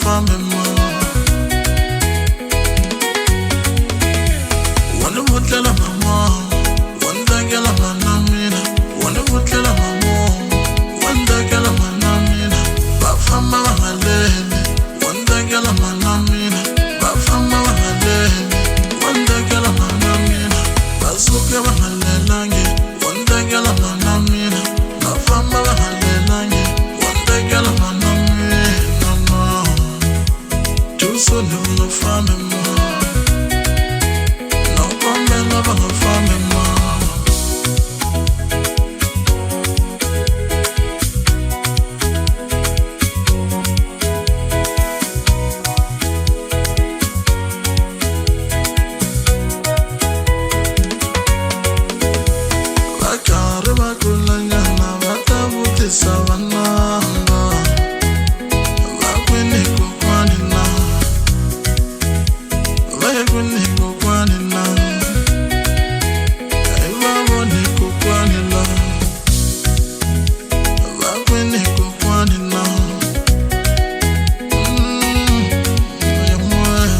fambi ma. Wa ni vutlela mama, wa ni tekela mana mina. Wa ni vutlela mama, wa ni tekela mana mina. Va famba va nga leli, wa ni tekela mana mina. Va famba va nga leli, wa ni tekela mana mina. Va suka va nga lelangi, wa ni tekela mana mina. Va famba va nga lelangi, wa ni tekela mana mina no. Jusoni va nga fambi ma. No kombela va nga fambi ma. Va karhi va kulanyana va ta vutisa vananga. Va kwini kokwani na? Va ye kwini kokwani na? A hi va voni kokwani la. Va kwini kokwani na? Ya moya.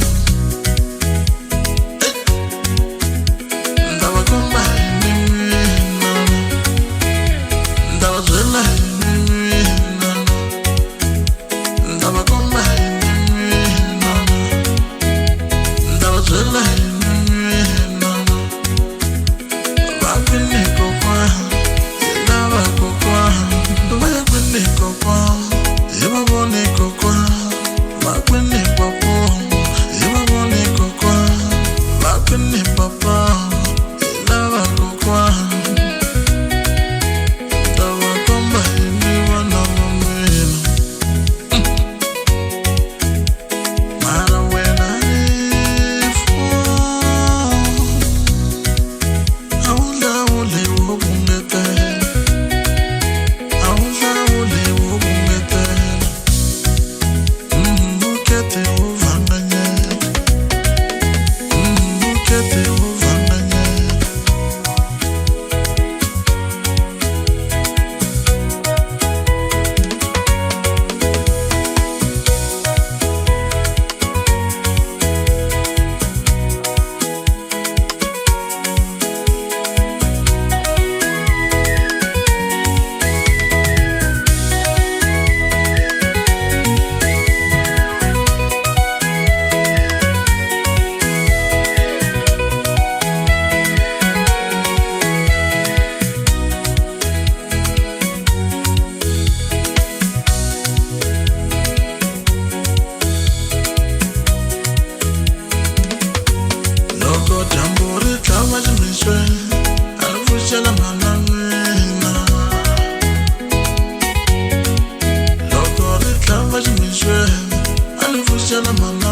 Ndza va komba hi mina. Ndza va byela hi mina. Ndza va komba hi mina. Ndza va byela hi mina. Va kwini kokwana? Hi lava kokwana. Va ya kwini kokwana? Hi va voni kokwana. Va kwini papo? Hi va voni kokwana. Va kwini papa? Hi lava kokwana. Ndza va komba hi vana va mina. Mara wena rifu, a wu hlawuli wo kungetela, a wu hlawuli wo kungetela. Mukete wo vanganyela, mukete wo vanganyela. Loko dyambu ri tlhava ximixweni, a ri pfuxela mhana mina. Loko ri tlhava ximixweni, a ri pfuxela mhana.